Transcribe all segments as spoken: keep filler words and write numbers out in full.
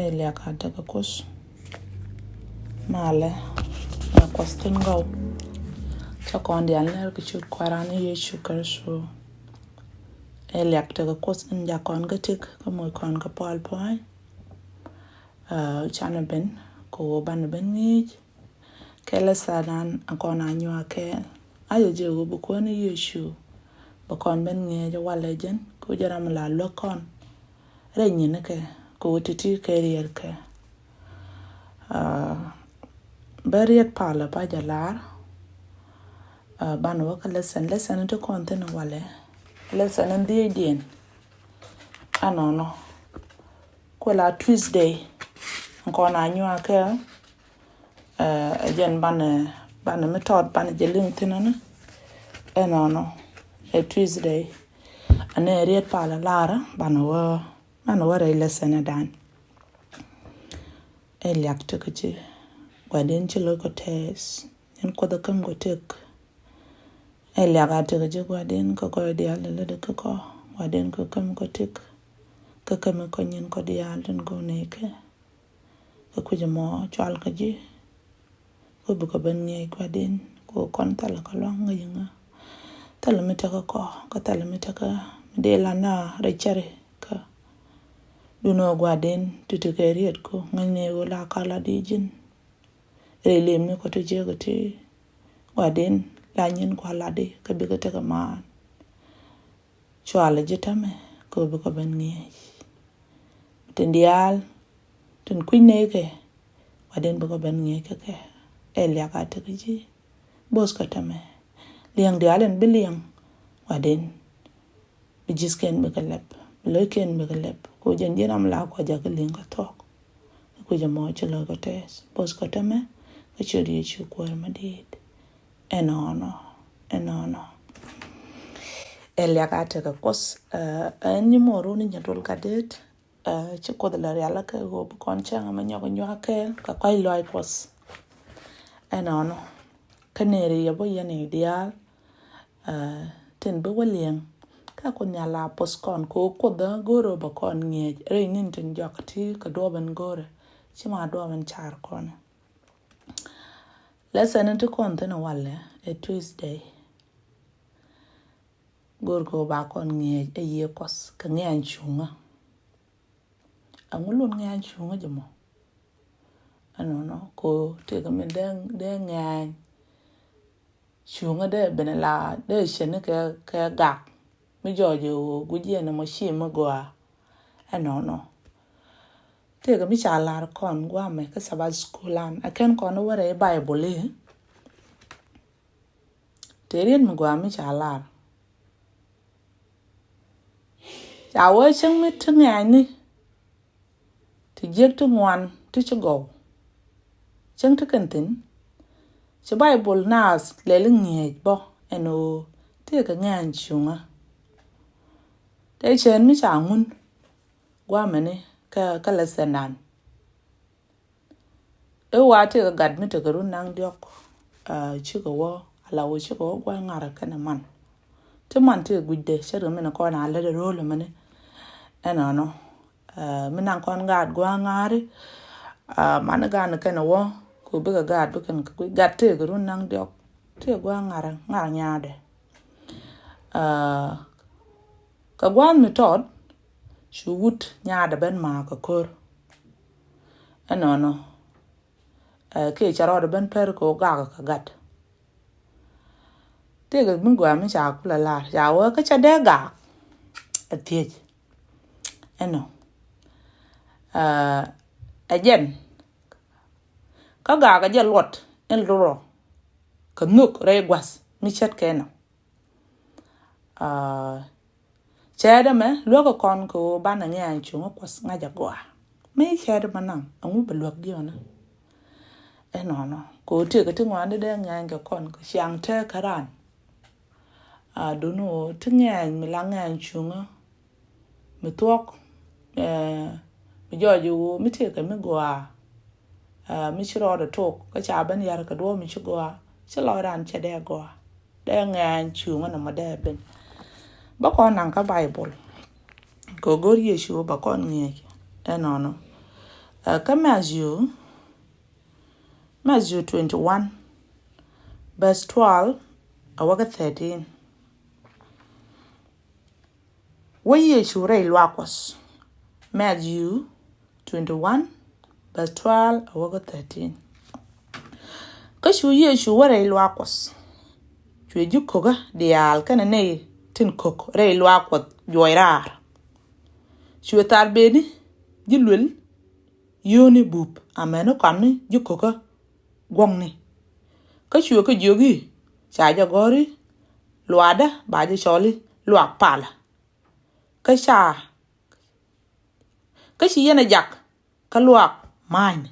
Ɛ liak a tekɛ Kuoth. Malɛ, ɛ Kuoth tin gɔw. Cä kɔn diaal nɛr kɛ ciöt Kua̱ran ni Yecu Kritho. Ɛ liak tekɛ Kuoth in jak kɔn kä tik, kä moc kɔn kä pual pua̱ny. Ɛ, canɛ ben kɛ ɣöö banɛ ben ŋi̱i̱c kɛ lɛthan an a kɔn a nyuak kɛɛl. A jɛ jɛ ɣöö bi Kuäär ni Yecu bɛ kɔn ben ŋi̱eec walɛ jɛn, kɛ ɣöö jɛ ram la luäk kɔn rɛy nyinikɛ, kɛ ɣöö ti̱ti̱ kɛ riɛtkɛ. Aa, bɛ riɛt palä pa jɛ lar. Aa, banɛ wä kä lɛthan, lɛthan ti kɔn thi̱n walɛ. Lɛthan in dhiecdiɛn ɛnɔnɔ. Kuɛ la Tuesday, kɔn a nyuak kɛɛl. Ɛ, ɛ jɛn banɛ, banɛ mi tɔt banɛ jɛ liŋ thi̱n ni. Ɛnɔnɔ, ɛ Tuesday. Anɛ riet palä lar, banɛ wä, banɛ wä rɛy lɛthan ɛ dan. Ɛ liak tekɛ ji̱, Gua̱di̱n ci lo̱c kɔ tɛɛth, ɛn Kuoth ɛ käm kɔ tëk. Ɛ liak a tekɛ ji̱ Gua̱di̱n kä kɔc diaal lɛ lätdɛ kä kɔ, Gua̱di̱n kä käm kɔ tëk. Kä käm kɔ nyin kɔ diaal tin go̱o̱r nɛy kɛ. Kä kui̱c ɛmɔ cual kä ji̱. Kä bikɛ ben ŋi̱eec Gua̱di̱n, kɛ ɣöö kɔn thilɛ kä lua̱ŋ ŋäc ŋä. Thilɛ mi tekɛ kɔ, kä thilɛ mi tekɛ mi dee la na rɛy cäri kä. Duundɛ ɣöö Gua̱di̱n ti̱ti̱ kɛ riet ku ŋäc ni ɣöö la ka la di ji̱n. Rɛy lëmni kɔ ti jiäk ti Gua̱di̱n la nyin kua latdi kä bikɛ tekɛ maan. Cualɛ ji̱ täämɛ kɛ ɣöö bikɛ ben ŋi̱eec. Tin diaal tin kui̱c nɛy kɛ, Gua̱di̱n bikɛ ben ŋi̱eec kä kɛ. Ɛ liak a tekɛ ji̱. Bo̱th kä täämɛ. Liɛŋ diaal in bi liɛŋ, Gua̱di̱n bi ji̱thkiɛn bikɛ lɛp, bi lo̱ckiɛn bikɛ lɛp. Kɛ ɣöö jɛn ji̱n ram la kua jakä li̱ŋ kä thuɔ̱k. Kui̱c ɛmɔ ci lo̱c kɔ tɛɛth, bo̱th kɔ täämɛ, kä ciöt Yecu Kuäär mi di̱i̱t. Ɛnɔnɔ, ɛnɔnɔ. Ɛ liak a tekɛ Kuoth, ɛ, ɛn nyi muɔɔr runi nyɛ duɔl ka det, ɛ, ci Kuoth la rial kä ɣöö bi kɔn cäŋ ɛmɛ nyɔk nyuak kɛɛl kɛ kɔc lɔaac Kuɔth. Ɛnɔnɔ. Kä nɛɛri yɛ bä yɛn i̱ diaal, ɛ, tin bi wä liɛŋ. Kä Kuoth Nhial la poth kɔn kɛ ɣöö Kuoth ɛ go̱o̱r ɣöö bɛ kɔn ŋi̱eec rɛy ni̱n tin jɔak ti kɛ duɔ̱ɔ̱p in go̱o̱rɛ. Ci ma duɔ̱ɔ̱p in car kɔn. Lɛthan in ti kɔn thi̱n walɛ ɛ Tuesday. Go̱o̱r kɛ ɣöö ba kɔn ŋi̱eec ɛ yiëë Kuɔth kɛ ŋiɛny cuŋä. Ɛŋu lun ŋɛ̈ny cuŋä jɛ mɔ? Ɛnɔnɔ ko tëëkɛ mi dee, dee ŋɛ̈ny cuŋä dee ben la dee cɛ ni kɛ, kɛ gak. Mi jɔɔc jɛ ɣöö guic yɛn ɛmɔ ci mi gɔaa. Ɛnɔnɔ tëëkɛ mi ca lar kɔn guamɛ kä Sabbath school an. Ɛ kɛn kɔn wärɛ i̱ Baibol i̱. Tëë riet mi gɔaa mi ca lar. Ca wee cäŋ mi ti ŋɛ̈ɛ̈nyni ti jiäk ti ŋuan ti ci gɔw. Cäŋ ti kɛn thi̱n ci Baibol naath lɛli ŋi̱eec bä ɛn ɣöö tëëkɛ ŋɛ̈ɛ̈ny cuŋä. Tëë cɛɛn mi ca ŋun guamɛni kä, kä lɛthɛnan. I̱ wa tëëkɛ gat mi tekɛ run naŋ diɔ̱k, aa, cikɛ wä, ala wä cikɛ wä gua̱a̱th ŋa̱rä kɛnɛ man. Ti man tëë gui̱cdɛ cɛ ri min kɔn a lät ro̱o̱l mini. Ɛnɔnɔ, aa, mi naŋ kɔn gaat gua̱a̱th ŋa̱ri, aa, mani gaat ni kɛnɛ wä, kɛ bikɛ gaat bikɛn kɛ gui̱c gat tëëkɛ run naŋ diɔ̱k. Tëë gua̱a̱th ŋa̱rä, ŋa̱rä nyaadɛ. Aa, kɛ gua̱a̱th mi tɔt, cu wut nyaadɛ ben ma̱a̱ kɛ ko̱r. Ɛnɔnɔ, ɛ, kiɛ cɛ rɔɔdɛ ben per kɛ ɣöö gak kɛ gat. Tëëkɛ mi gɔaa mi ca kulɛ lar, ca wee kä cɛ dee gak. Ɛ thiec. Ɛnɔ. Ɛ, ɛ jɛn. Kä gak ɛ jɛ luɔt in lurɔ. Kɛ nhök rɛy gua̱th mi ce̱tkɛ nɔ. Aa, cɛɛt ɛmɛ luäk kɔn kɛ ɣöö banɛ ŋi̱a̱a̱n cuŋä Kuɔth ŋa̱c a gɔaa. Mi cɛɛt ɛmɛ naŋ ɛŋu bɛ luäk diɔ̱ɔ̱nä. Ɛnɔnɔ kɛ ɣöö tëëkɛ ti ŋuan dee dee ŋi̱a̱a̱n kɛ kɔn kɛ ciaŋ tëë kä raan. Aa, duŋni ɣöö ti ŋi̱a̱a̱n mi la ŋi̱a̱a̱n cuŋä mi thuɔ̱k, ɛ, mi jɔɔc i̱ ɣöö mi tëëkɛ mi gɔaa, ɛ, mi ci rɔɔdɛ tok kä ca ben yar kɛ duɔ̱ɔ̱p mi ci gɔaa, ci lɔcdan cɛ dee gɔaa. Dee ŋɛ̈ny cuŋä nɔmɔ dee ben. Bä kɔn naŋ kä Baibol kɛ go̱r Yecu bä kɔn ŋi̱eec ɛnɔnɔ. Ɛ, kä Matthew, Matthew twenty-one, verse twelve a wä kä thirteen. Wä Yecu rɛy luaak Kuɔth. Matthew twenty-one, verse twelve a wä kä thirteen. Kä cu Yecu wä rɛy luaak Kuɔth. Cuɛ ji̱ ko̱kä diaal kɛnɛ nɛy tin ko̱k rɛy luaak Kuɔth juɔc raar. Cuɛ thar beni ji̱ luel yio̱o̱ni bup amäni kɔn ni ji̱ ko̱kä guɔ̱ŋni. Kä cuɛ kɛ jiök i̱, ca jɛ gɔ̱r i̱ luaakdä ba jɛ cɔl i̱ luaak palä. Kä ca, kä ci yɛn ɛ jak kä luaak ma̱a̱nyni.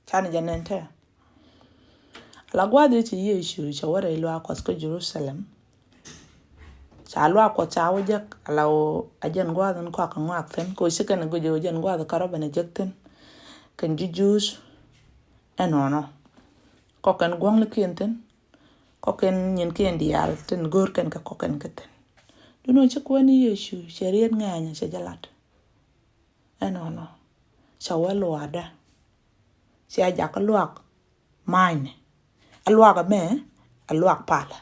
Canɛ jɛ nɛn tɛ. Ala gua̱a̱th i̱ ci Yecu cɛ wä rɛy luaak Kuɔth kä Jerusalem. Ca luaak Kuɔth ca wä jek ala ɣöö a jɛn gua̱a̱th in kɔak kɛ ŋɔak thi̱n kɛ ɣöö ci kɛn ɛ guic ɣöö jɛn gua̱a̱th kärɔ ben ɛ jek thi̱n. Kɛn ji̱ Juudh ɛnɔnɔ. Kɔk kɛn guɔ̱ŋnikiɛn thi̱n. Kɔk kɛn nyinkiɛn diaal tin go̱o̱r kɛn kɛ kɔk kɛn kɛ thi̱n. Duundɛ ci Kuäär ni Yecu cɛ riet ŋɛɛnyä cɛ jɛ lat. Ɛnɔnɔ. Ca wä luaakdä. Cia jakä luaak ma̱a̱nyni. A luaak ɛmɛ, a luaak palä.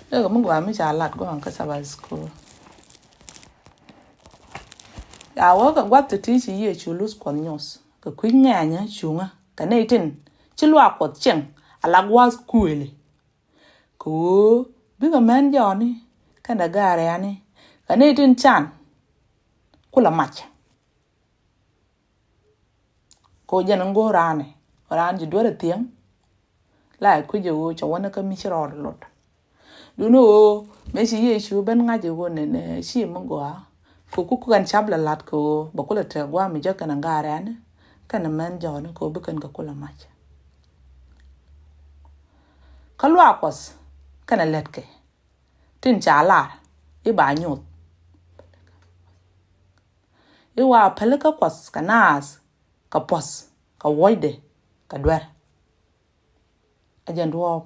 Dee kɛ mi gɔaa mi ca lat gɔaa kä Sabbath school. Ca wä kɛ gua̱th ti ti ci Yecu luth Kuɔth nyuɔth kɛ kui̱ ŋɛɛnyä cuŋä kɛ nɛy tin ci luaak Kuɔth cieŋ ala gua̱a̱th kuëëli. Kɛ ɣöö bikɛ män jɔɔni kɛnɛ ga̱a̱r rɛ̈ɛ̈ni kɛ nɛy tin can kulɛ mac. Kɛ ɣöö jɛn in go̱o̱r raani raan ji̱ duer a thiäŋ. La ɛ kui̱c ɛ ɣöö cɛ wä ni kä mi ci rɔɔd lot. Duundɛ ɣöö mëë ci Yecu ben ŋa̱c ɛ ɣöö nɛnɛ ci mi gɔaa. Kɛ ku kukɛn cap lɛ la̱t kɛ ɣöö bɛ kulɛ te gua̱a̱m mi jɛ kɛnɛ ga̱a̱r rɛ̈ɛ̈ni kɛnɛ män jɔɔni kɛ ɣöö bikɛn kɛ kulɛ mac. Kä luaak Kuɔth kɛnɛ lätkɛ tin ca lar i̱ ba nyuɔth. I̱ wa pälikä Kuɔth kɛ naath kɛ puɔ̱th kɛ wuɔ̱cdɛ kɛ duer. A jɛn duɔ̱ɔ̱p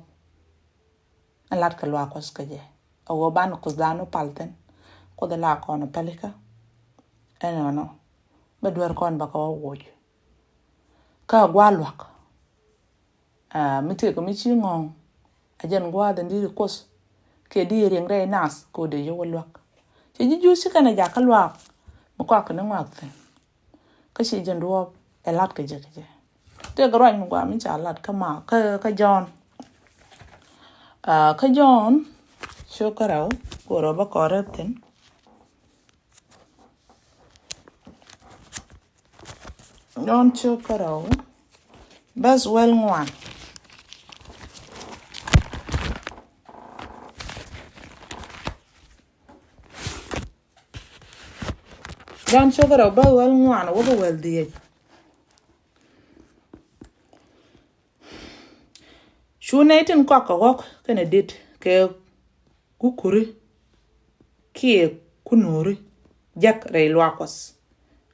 in latkɛ luaak Kuɔth kä jɛ a ɣöö banɛ Kuothdan wä pal thi̱n. Kuoth la kɔn pälikä ɛnɔnɔ bɛ duer kɔn bɛ kɛ wä woc. Kä a gua̱a̱ luaak. Aa, mi tëëkɛ mi ci ŋɔ̱ɔ̱ŋ a jɛn gua̱a̱th in di̱t Kuoth kiɛ di̱t riɛŋ rɛy naath kɛ ɣöö dee yɛ wä luäk. Ci ji̱ Juudh ci kɛn ɛ jakä luaak mi kɔakɛ ni ŋɔak thi̱n. Kä ci jɛn duɔ̱ɔ̱p ɛ la̱t kɛ jɛ kɛ jɛ. Tëëkɛ ruac mi gɔaa mi ca lat kä ma kä, kä Jɔ̱ɔ̱n. Aa, kä Jɔ̱ɔ̱n cio̱k kä rɛw kɛ ɣöö rɔ bä kɔn rɛp thi̱n. Jɔ̱ɔ̱n cio̱k kä rɛw bäth wäl ŋuan. Jɔ̱ɔ̱n cio̱k kä rɛw bäth wäl ŋuan wä kä wäl dhieec. Cu nɛy tin kɔak kɛ ɣɔ̱k kɛnɛ det kɛ kukuri kiɛ kunuri jek rɛy luaak Kuɔth.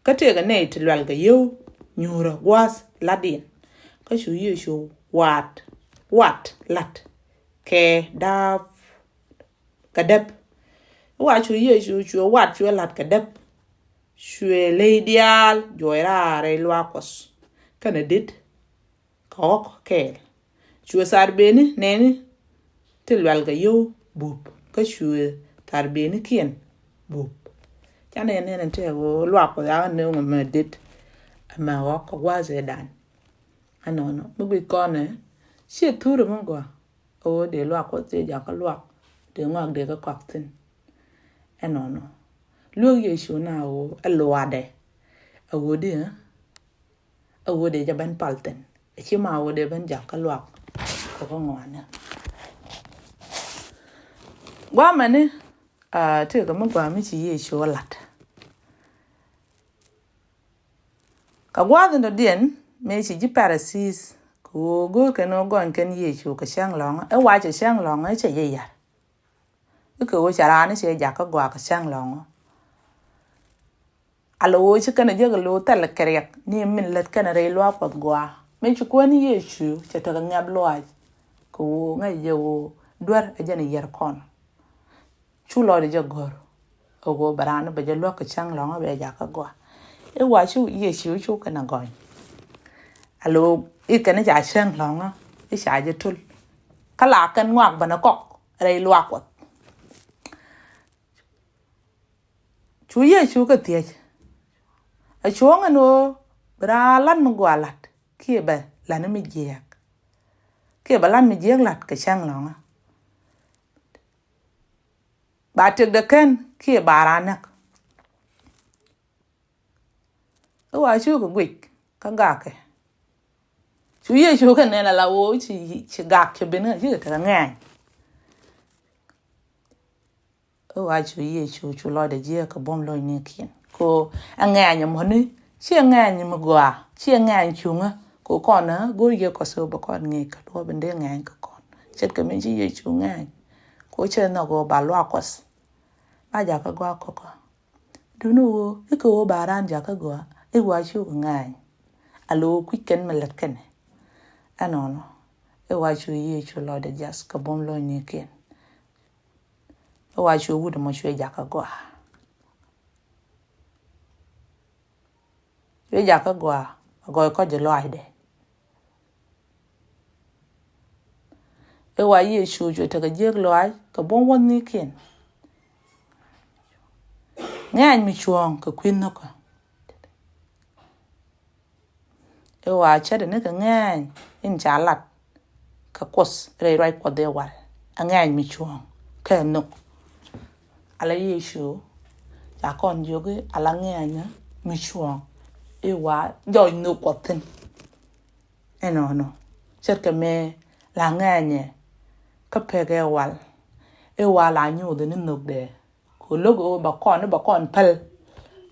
Kä tëëkɛ nɛy ti luɛlkɛ yio̱w nyuurä gua̱a̱th la̱tdiɛn. Kä cu Yecu waat, wat la̱t kɛ daap kɛ däp. I̱ wa cu Yecu cuɛ wat cuɛ la̱t kɛ däp. Cuɛ ley diaal juɔc raar rɛy luaak Kuɔth kɛnɛ det kɛ ɣɔ̱k kɛɛl. Cuɛ thar beni nɛni ti luɛlkɛ yio̱w bup kä cuɛ thar benikiɛn bup. Canɛ nɛn ɛn tëë ɣöö luaak Kuɔth a nööŋ ɛmɛ det ɛmɛ ɣɔ̱k kɛ gua̱a̱th ëëdan. Ɛnɔnɔ mi guic kɔnɛ ciɛ thurɛ mi gɔaa. Ɣöö dee luaak Kuɔth dee jakä luaak dee ŋɔak dee kä kɔak thi̱n. Ɛnɔnɔ luäk Yecu na ɣöö ɛ luaakdɛ. Ɛ ɣöö dee ɛ ɣöö dee jɛ ben pal thi̱n. Ɛ ci ma ɣöö dee ben jakä luaak kɛ kä ŋɔaani. Guamɛni, aa, tëëkɛ mi gɔaa mi ci Yecu ɛ lat. Kɛ gua̱a̱th in dɔ̱diɛn mëë ci ji̱ Pharisees kɛ ɣöö go̱o̱r kɛn ɣöö gɔny kɛn Yecu kɛ cäŋ lɔ̱ŋä, ɛ wa cɛ cäŋ lɔ̱ŋä ɛ cɛ jɛ yar. I̱ kɛ ɣöö ca raan i̱ cɛ jakä gɔaa kɛ cäŋ lɔ̱ŋä. Ala ɣöö ci kɛn ɛ jek ɛ lo̱o̱ thɛl kɛ riɛk ni min lät kɛn ɛ rɛy luaak Kuɔth gɔaa. Mëë ci Kuäär ni Yecu cɛ tekɛ ŋiap lɔaac kɛ ɣöö ŋäc jɛ ɣöö duer ɛ jɛn ɛ yier kɔn. Cu lɔcdɛ jɛ gɔ̱r Ɛ ɣöö bɛ raan bɛ jɛ luäk kɛ cäŋ lɔ̱ŋä bɛ jakä gɔaa. I̱ wa cu Yecu cu kɛn a gɔny. Alo i̱ kɛn i̱ ca cäŋ lɔ̱ŋä i̱ ca jɛ tul. Kä la kɛn ŋɔak bänɛ kɔk rɛy luaak Kuɔth. Cu Yecu kɛ thiec. A cuɔ̱ŋ ɛn ɣöö bi raan lat mi gɔaa lat kiɛ bɛ lat mi jiääk. Kiɛ bɛ lat mi jiääk lat kɛ cäŋ lɔ̱ŋä. Ba tëkdɛ kɛn kiɛ ba raan näk. I̱ wa cu kɛ guic kä gakɛ. Cu Yecu kɛ nɛn ala woo ci, ci gak cɛ ben kä ci kɛ tekɛ ŋɛɛny. I̱ wa cu Yecu cu lɔcdɛ jiɛk kɛ buɔ̱m lo̱cnikiɛn. Ko ɛ ŋɛɛny ɛmɔni ci ɛ ŋɛɛny mi gɔaa ci ɛ ŋɛɛny cuŋä. Ko kɔn ɛ go̱o̱r yɛ kɔth ɣöö bɛ kɔn ŋi̱i̱c kɛ duɔ̱ɔ̱p in dee ŋɛɛny kɛ kɔn. Ce̱tkɛ mi ci Yecu ŋɛɛny ko cɛ nhɔk ɣöö ba luaak Kuɔth. Ba jakä gɔaa kɔkä. Duundɛ ɣöö i̱ kɛ ɣöö ba raan jakä gɔaa i̱ wa cu kɛ ŋa̱a̱ny. A lo̱ kui̱c kɛn mi lät kɛnɛ. Ɛnɔnɔ i̱ wa cu Yecu lɔcdɛ jiath kɛ buɔ̱m lo̱cnikiɛn. I̱ wa cu wut ɛmɔ cuɛ jakä gɔaa. Cuɛ jakä gɔaa a gɔɔy kɔc ji̱ lɔaacdɛ. I̱ wa Yecu cuɛ tekɛ jiäk lɔaac kɛ buɔ̱m wäthnikiɛn. Ŋɛɛny mi cuɔ̱ɔ̱ŋ kɛ kui̱ nhökä. I̱ wa cätdɛ ni kɛ ŋɛɛny in ca lat kɛ Kuoth rɛy ruac Kuɔth ëë wal. Ɛ ŋɛɛny mi cuɔ̱ɔ̱ŋ kɛ nhök. Ala Yecu ca kɔn jiök i̱ ala ŋɛɛnyä mi cuɔ̱ɔ̱ŋ i̱ wa jɔɔc nhök Kuɔth thi̱n. Ɛnɔnɔ ce̱tkɛ mëë la ŋɛɛnyɛ kä pek ëë wal i̱ wa la nyuuth ni nhökdɛ. Kɛ lo̱k ɣöö bɛ kɔn i̱ bɛ kɔn päl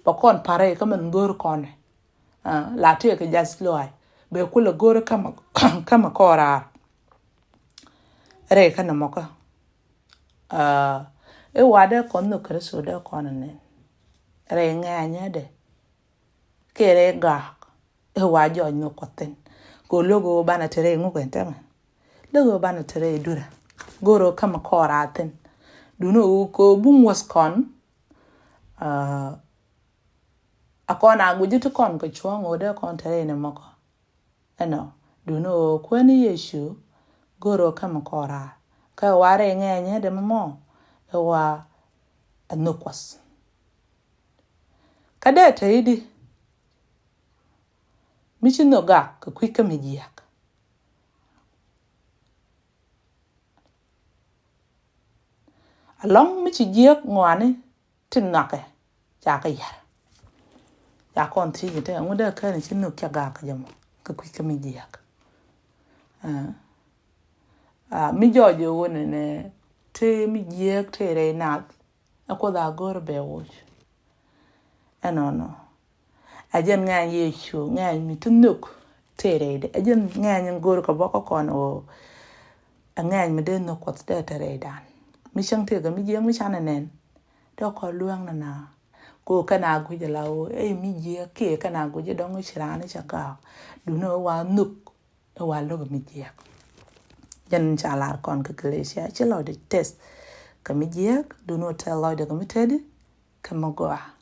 bɛ kɔn pa̱r rɛy kä min go̱o̱r kɔn. La tëëkɛ jath lɔaac bɛ kulɛ go̱o̱rä kämɛ, kämɛ kɔɔraar. Rɛy kä nɛmɔkä i̱ wa dee kɔn nhök Kritho dee kɔn nɛn rɛy ŋɛɛnyädɛ. Kɛ rɛy gaak i̱ wa jɔɔc nhök Kuɔth thi̱n. Kɛ lo̱k ɣöö banɛ te rɛy ŋuk ɛn tämɛ. Lo̱k ɣöö banɛ te rɛy durä. Go̱o̱rä kämɛ kɔɔraar thi̱n. Duundɛ ɣöö kɛ buŋ wäth kɔn. A kɔn a gui̱ci ti kɔn kɛ cuɔ̱ɔ̱ŋ ɣöö dee kɔn te rɛy nɛmɔkä. Ɛnɔ duundɛ ɣöö Kuäär ni Yecu go̱o̱rä ɣöö kämɛ kɔɔraar. Kä ɛ wa rɛy ŋɛɛnyädɛ mɔmɔ i̱ wa ɛ nhök Kuɔth. Kä dee te i̱di mi ci nhök gak kɛ kui̱ kä mi jiääk. Alɔ̱ŋ mi ci jiääk ŋɔaani ti nhɔakɛ ca kɛ yär. Ca kɔn thiec te ŋu dee kɛn ci nhök ca gak kɛ jɛ mɔ kɛ kui̱ kä mi jiääk. Mi jɔɔc ɛ ɣöö nɛnɛ te mi jiääk te rɛy naath. Ɛ Kuoth a go̱o̱r bɛ woc. Ɛnɔnɔ. Ɛ jɛn ŋɛɛny Yecu ŋɛɛny mi ti nhök te rɛydɛ. Ɛ jɛn ŋɛɛny in go̱o̱r kɛ bɔkä kɔn ɣöö ɛ ŋɛɛny mi dee nhök Kuɔth dee te rɛydan. Mi cäŋ tëëkɛ mi jiääk mi canɛ nɛn. Dee kɔn luäŋ nana. Kɛ ɣöö kɛn a guic ala ɣöö ɛ mi jiääk kiɛ kɛn a guic dɔ̱ŋ ci raan i̱ cɛ gaak. Duundɛ ɣöö wa nhök. I̱ wa lo̱k mi jiääk. Jɛn ca lar kɔn kɛ Galatia ci lɔcdɛ tɛth kɛ mi jiääk duundɛ ɣöö tɛth lɔcdɛ kɛ mi tɛth di kɛ mi gɔaa.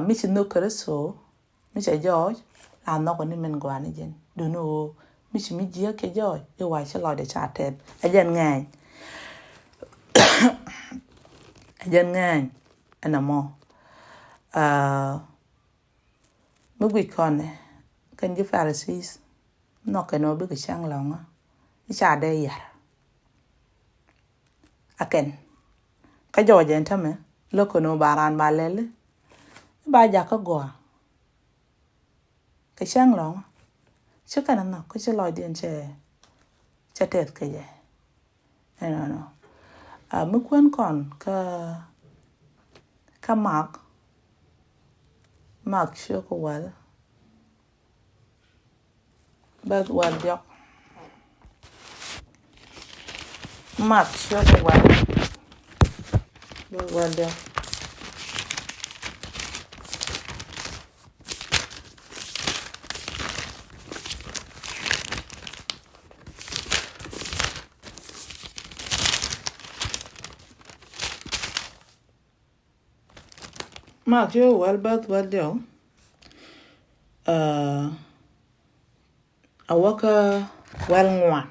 Mi ci nhök Kritho mi cɛ jɔɔc la nhɔk ni min gɔaa ni jɛn duundɛ ɣöö mi ci mi jiääk cɛ jɔɔc i̱ wa ci lɔcdɛ ca tɛth. Ɛ jɛn ŋɛɛny. Ɛ jɛn ŋɛɛny. Ɛn ɛmɔ. Mi guic kɔnɛ kɛn ji̱ Pharisees nhɔkɛ nɔ bikɛ cäŋ lɔ̱ŋä i̱ ca dee yär. Akɛn kä jɔɔc ɛn tämɛ lo̱k kɛ nɔ ba raan ba lɛl i̱ ba jakä gɔaa. Kɛ cäŋ lɔ̱ŋä ci kɛn nhɔk kä ci lɔcdiɛn cɛ cɛ tɛth kɛ jɛ. Ɛnɔnɔ. Mi kuɛn kɔn kä kä Mak. Mak ciök wäl. Beth wäl diɔk. Mak ciök wäl. Beth wäl diɔk. Mak cä wäl bäth wäl diɔk. Aa, a wäkä wäl ŋuan.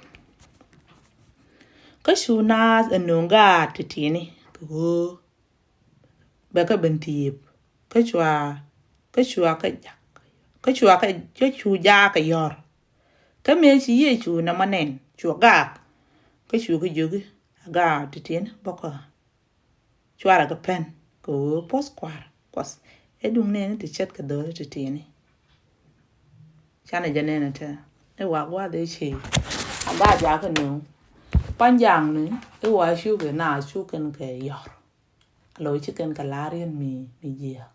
Kä cu naath ɛ nööŋ gaat ti ti̱ni kɛ ɣöö bɛ kɛ ben thiëëp. Kä cua, kä cua kɛ jak, kä cua kɛ, kä cu jaak kɛ yɔ̱r. Kä mëë ci Yecu nɛmɔ nɛn, cuɛ gaak. Kä cu kɛ jiök i̱, a gaat ti ti̱ni bä kɔ. Cuarɛ kɛ pɛn kɛ ɣöö puɔ̱th Kua̱r Kuɔth ɛ duŋ nɛɛni ti ce̱tkɛ dho̱li ti ti̱ni. Canɛ jɛ nɛn ɛ tɛ i̱ wak wath ëë cëë a gaat jakä nööŋ. Pan jaŋni i̱ wa cukɛ naath cukɛn kɛ yɔ̱r. Ala wä ci kɛn kɛ la̱r yɛn mi, mi jiääk.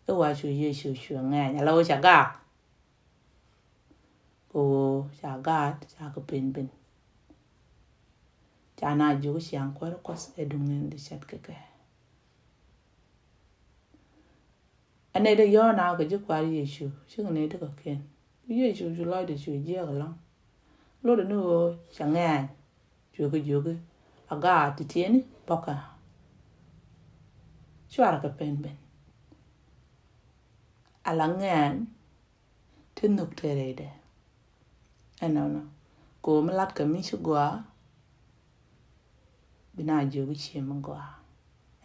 I̱ wa cu Yecu cuɛ ŋɛɛny ala wä ca gaak. Kɛ ɣöö ca gaat ca kɛ pen ben. Ca naath jiök i̱ ciaŋ Kuäär Kuɔth ɛ duŋ nɛɛni ti ce̱tkɛ kɛ. Ɛ nɛy ti yɔ̱ɔ̱na kɛ ji̱ Kua̱r Yecu cikɛ nɛy ti kɔ̱kiɛn. Yecu cu lɔcdɛ cu jiääk ɛlɔ̱ŋ. Lotdɛ ni ɣöö ca ŋɛɛny cuɛ kɛ jiök i̱ a gaat ti ti̱ni bä kɔ. Cuarɛ kɛ pen ben. Ala ŋɛɛny ti nhök te rɛydɛ. Ɛnɔnɔ kɛ ɣöö mi latkɛ mi ci gɔaa bi naath jiök i̱ ciɛ mi gɔaa.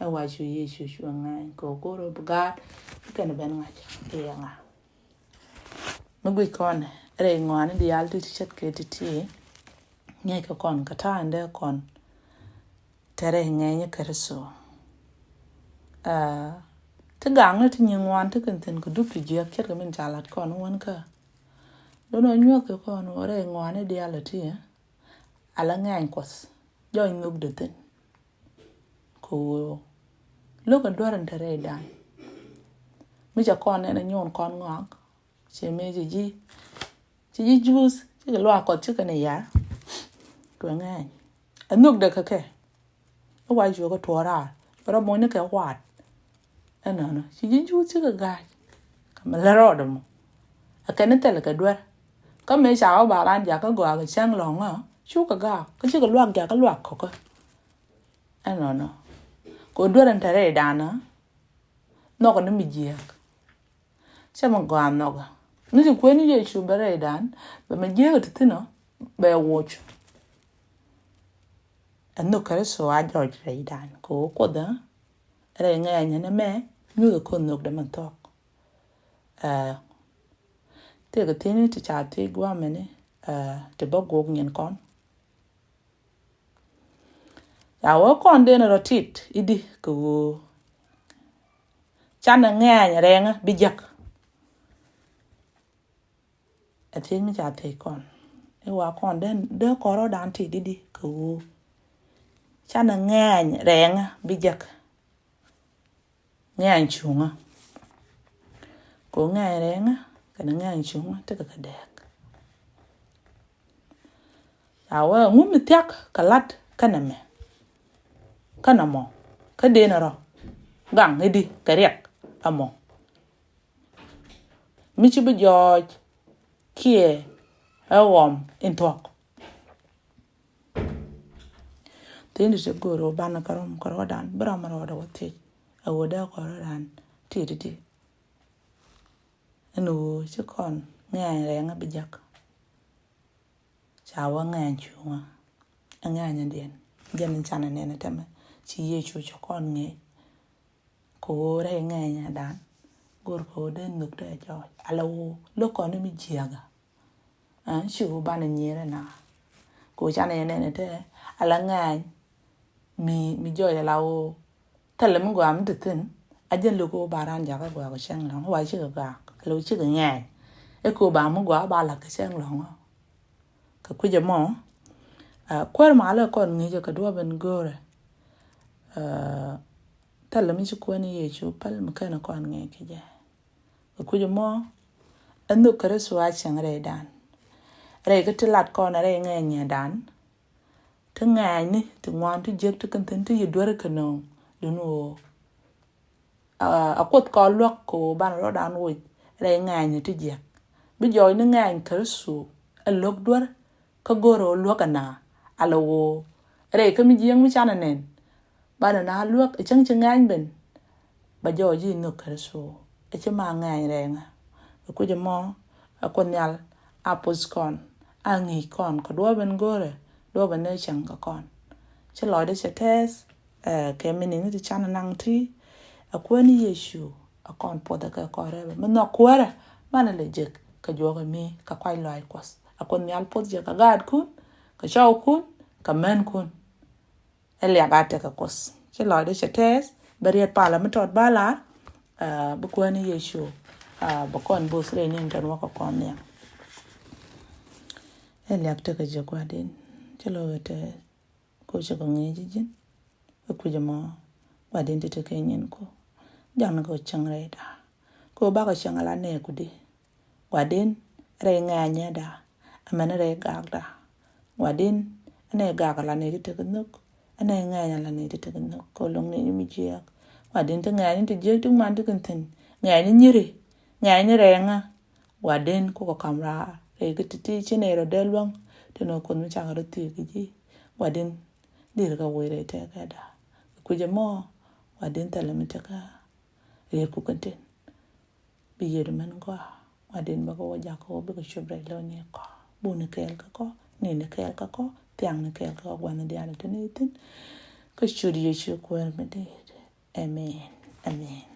Ɛ wa cu Yecu cuɛ ŋɛɛny kɛ ɣöö go̱o̱r ɣöö bi gaat bi kɛn ben ŋa̱c i̱ ɛ ŋa. Mi guic kɔn rɛy ŋɔaani diaal ti ti ce̱tkɛ ti̱ti̱. Ŋi̱eckɛ kɔn kɛ ta̱a̱ in dee kɔn te rɛy ŋɛɛny Kritho. Aa, ti gaŋni ti nyin ŋuan ti kɛn thi̱n kɛ dup ti jiäk ce̱tkɛ min ca lat kɔn wän kä. Do̱n ɔ nyuɔ̱th kɛ kɔn wä rɛy ŋɔaani diaal ɛ ti ala ŋɛɛny Kuɔth jɔc nhökdɛ thi̱n. Kɛ ɣöö lo̱kɛ duer in te rɛydan. Mi ca kɔn nɛn a nyuun kɔn ŋɔak cɛ mëë ci ji̱, ci ji̱ Juudh cikɛ luaak Kuɔth cikɛ ni yar. Kuɛ ŋɛɛny a nhökdɛ kɛ kɛ. I̱ wa cuɛ kɛ tuɔɔk raar cuɛ rɔ moc ni kɛ waat. Ɛnɔnɔ ci ji̱ Juudh cikɛ ga̱a̱c. Kɛ mi lät rɔɔdɛ mɔ a kɛn ni thilɛ kɛ duer. Kä mëë ca wä ba raan jakä gɔaa kɛ cäŋ lɔ̱ŋä cukɛ gaak kä cikɛ luak jakä luak kɔkä. Ɛnɔnɔ kɛ duer in te rɛydan nhɔkɛ ni mi jiääk. Cɛ mi gɔaa nhɔkä ni ci kueni Yecu bɛ rɛydan bɛ mi jiääk ti thi̱n ɔ bɛ woc. Ɛ nhök Kritho a jɔc rɛydan kɛ ɣöö Kuoth ɛ rɛy ŋɛɛny ɛn ɛmɛ nyuthɛ ko̱n nhökdɛ mi thuɔ̱k. Ɛ, tëëkɛ thiecni ti ca thiec gua̱a̱mɛni, ɛ, ti bä guɔk nyin kɔn. Ca wee kɔn den rɔ tit i̱di kɛ ɣöö canɛ ŋɛɛny rɛŋä bi jek. Ɛ thiec mi ca thiec kɔn i̱ wa kɔn den dee kɔn rɔɔdan tit i̱di kɛ ɣöö canɛ ŋɛɛny rɛŋä bi jek. Ŋɛɛny cuŋä. Kɛ ŋɛɛny rɛŋä kɛnɛ ŋɛɛny cuŋä tekɛ kɛ dɛɛk. Ca wee ŋu mi thiak kɛ lat kɛnɛ mɛ kɛnɛ mɔ kä den rɔ gaŋ i̱di kɛ riɛk ɛmɔ. Mi ci bi jɔɔc kiɛ ɛ ɣɔm in thuɔ̱k. Thi̱n ti ti go̱o̱r ɣöö banɛ kɛ rom kɛ rɔɔdan bi ram rɔɔdɛ wä thiec ɛ ɣöö dee kɔn rɔɔdan ti̱ti̱. Ɛn ɣöö ci kɔn ŋɛɛny rɛŋä bi jek. Ca wä ŋɛɛny cuŋä ɛ ŋɛɛnyädiɛn jɛn in canɛ nɛn ɛ tämɛ ci Yecu cɛ kɔn ŋi̱eec. Kɛ ɣöö rɛy ŋɛɛnyädan go̱o̱r kɛ ɣöö dee nhök dee jɔɔc ala ɣöö lo̱k kɔn ni mi jiääkä. Ɛn ci ɣöö banɛ nyier ɛna kɛ ɣöö canɛ yɛ nɛn ɛ te ala ŋɛɛny mi, mi jɔɔc ala ɣöö thilɛ mi gɔaa mi te thi̱n. A jɛn lo̱k ɣöö ba raan jakä gɔaa kɛ cäŋ lɔ̱ŋ wa cikɛ gaak ala ɣöö cikɛ ŋɛɛny. Ɛ kɛ ɣöö ba mi gɔaa ba la̱t kɛ cäŋ lɔ̱ŋ. Kɛ kui̱c ɛmɔ, ɛ, kuäär malä kɔn ŋi̱i̱cɛ kɛ duɔ̱ɔ̱p in go̱o̱rɛ. Ɛ, thilɛ mi ci kuäär ni Yecu päl mi kɛn kɔn ŋi̱i̱c kɛ jɛ. Kɛ kui̱c ɛmɔ ɛ nhök Kritho a cieŋ rɛydan. Rɛy kä ti lat kɔn rɛy ŋɛɛnyädan. Ti ŋɛɛnyni ti ŋuan ti jiäk ti kɛn thi̱n ti yi duer kɛ nööŋ. Duni ɣöö a, a Kuoth kɔn luäk kɛ ɣöö banɛ rɔɔdan woc rɛy ŋɛɛnyni ti jiäk. Bi jɔɔc ni ŋɛɛny Kritho ɛ lo̱k duer kä go̱o̱rɛ ɣöö luäk ɛna ala ɣöö rɛy kä mi jiäk mi canɛ nɛn. Banɛ na luäk ɛ cäŋ ci ŋɛɛny ben. Bɛ jɔɔc ji̱ nhök Kritho. Ɛ ci ma ŋɛɛny rɛɛŋä. Ɛ kui̱c ɛmɔ, ɛ Kuoth Nhial a poth kɔn, a ŋi̱i̱c kɔn kɛ duɔ̱ɔ̱p in go̱o̱rɛ, duɔ̱ɔ̱p in ni cäŋ kɛ kɔn. Ci lɔcdä cɛ tɛɛth, ɛ, kɛ mi ni̱ni ti can naŋ ti, ɛ Kuäär ni Yecu a kɔn puɔth ɛ kɛ kɔn rɛpɛ mi nhɔk kuäärä manɛ lɛ jek kɛ juɔk ɛ mi kɛ kuac lɔaac Kuɔth. A Kuoth Nhial puɔth jek kɛ gaatkun, kɛ cɔwkun, kɛ mänkun. Ɛ liak a tekɛ Kuoth. Ci lɔcdä cɛ tɛɛth, bɛ riet palä mi tɔt ba lar, ɛ, bi Kuäär ni Yecu, ɛ, bɛ kɔn bo̱th rɛy ni̱n tɛn wä kɛ kɔn nhiam. Ɛ liak tekɛ jɛ Gua̱di̱n. Ci lɔcdä tɛɛth, ko ci kɛ ŋi̱i̱c ji̱ ji̱n. Ɛ kui̱c ɛmɔ, Gua̱di̱n ti tekɛ nyin ko. Ja̱ŋ ni kɛ cäŋ rɛyda. Ko bakɛ cäŋ ala nɛɛkudi. Gua̱di̱n rɛy ŋɛ̈nyäda, amäni rɛy gakda. Gua̱di̱n, ɛn ɛ gak ala nɛy ti tekɛ nhök, ɛn ɛ ŋɛ̈ny ala nɛy ti tekɛ nhök, kɛ lo̱ŋ nɛy mi jiääk. Gua̱di̱n ti ŋɛ̈ny ti jiääk ti ŋuan ti kɛn thi̱n, ŋɛ̈ny ni nyiri, ŋɛ̈ny ni rɛɛŋä. Gua̱di̱n kukɛ ka̱m raar rɛy kä ti̱ti̱ ci nɛy rɔ dee luäŋ, ti nɔ Kuoth mi cakɛ rɔ thiek kɛ ji̱. Gua̱di̱n, dirɛ kɛ wec rɛy tɛkɛda. Kɛ kui̱c ɛmɔ, Gua̱di̱n thilɛ mi tekä riet kukɛn tin. Bi yiëëdu mɛn gɔaa, Gua̱di̱n bä kɛ wä jakä wä bikɛ cop rɛy lo̱ni kɔ. Buni kɛɛl kä kɔ, nini kɛɛl kä kɔ, thiaŋni kɛɛl kä kɔ, gua̱ni diaal ti ni thi̱n. Kä ciöt Yecu Kuäär mi di̱i̱t. Amen. Amen.